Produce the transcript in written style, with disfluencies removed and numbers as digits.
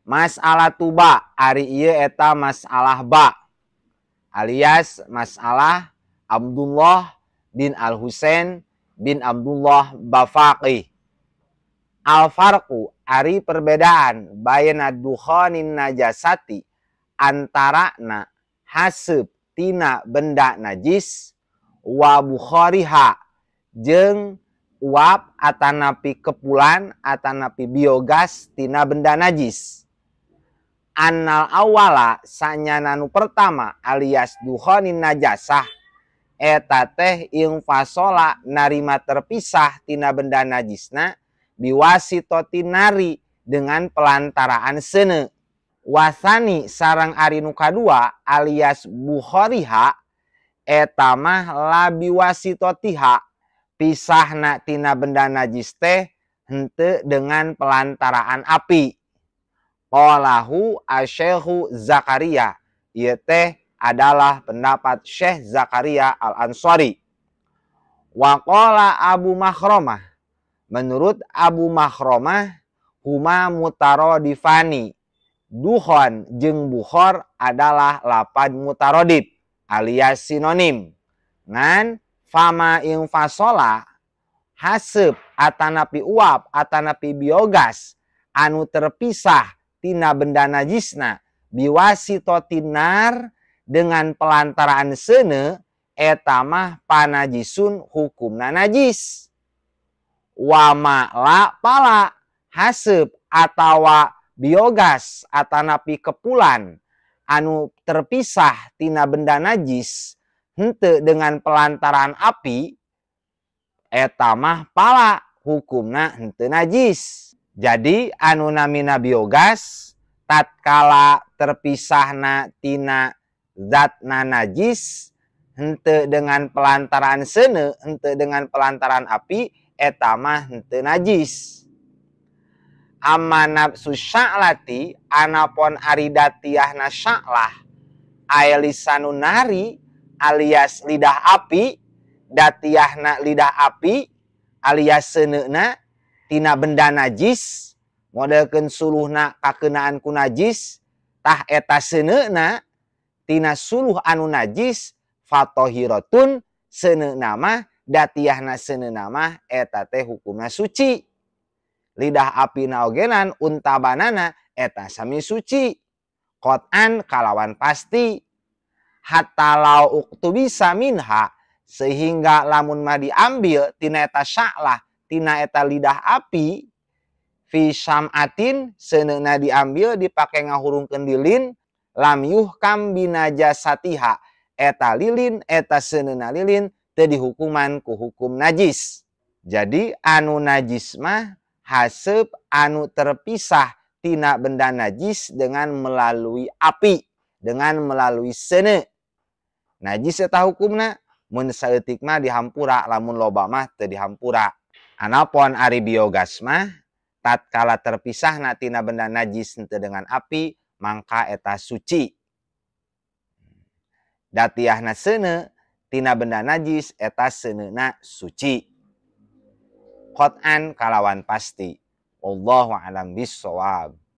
Masalah tuba ari ieu eta masalah ba alias masalah Abdullah bin Al-Husain bin Abdullah Bafaqih. Al-farqu ari perbedaan baina dukhanin najasati antarana haseup tina benda najis wa bukhariha jeung uap atanapi kepulan atanapi biogas tina benda najis. Annal awala sanyana nu pertama alias dukhanin najasah eta teh infasola narima terpisah tina benda najisna biwasitoti nari dengan pelantaraan seuneu. Wasani sareng ari nu kadua alias bukhariha eta mah la biwasitotiha pisahna tina benda najis teh henteu dengan pelantaraan api. Qalahu asy-Syaikhu Zakaria, ieu teh adalah pendapat Syekh Zakaria Al-Ansari. Wa qala Abu Makhramah, menurut Abu Makhramah huma mutaradifani, dukhon jeung bukhor adalah lapad mutaradif alias sinonim. Ngan fama infasola haseup atanapi uap atanapi biogas anu terpisah tina benda najisna biwasitotinar dengan pelantaraan seuneu eta mah panajisun hukumna najis. Wama la pala haseup atawa biogas atanapi kepulan anu terpisah tina benda najis henteu dengan pelantaraan api eta mah pala hukumna henteu najis. Jadi anu namina biogas tatkala terpisahna tina zatna najis henteu dengan pelantaraan seuneu henteu dengan pelantaraan api eta mah henteu najis. Amma nafsu sya'lati anapon ari datiahna sya'lah ay lisanun nari alias lidah api, datiahna lidah api alias seuneuna tina benda najis modelkeun suluhna kakeunaan ku najis tah eta seuneuna tina suluh anu najis fatohiratun seuneuna mah datiahna seuneuna mah eta teh hukumna suci. Lidah apina ogenan untabanana eta sami suci qat'an kalawan pasti. Hatta lau uktubisa minha sehingga lamun mah diambil tina eta sya'lah tina eta lidah api fi syam'atin seuneuna diambil dipake ngahurungkeun lilin lam yuhkam binajasatiha eta lilin eta seuneuna lilin teu dihukuman ku hukum najis. Jadi anu najis mah haseup anu terpisah tina benda najis dengan melalui api, dengan melalui seuneu. Najis eta hukumna mun saeutik mah dihampura, lamun loba mah teu dihampura. Anapon ari biogas mah tatkala terpisahna tina benda najis henteu dengan api mangka eta suci. Datiahna seuneu tina benda najis eta seuneuna suci. Qat'an kalawan pasti. Wallahu a'lam bissawab.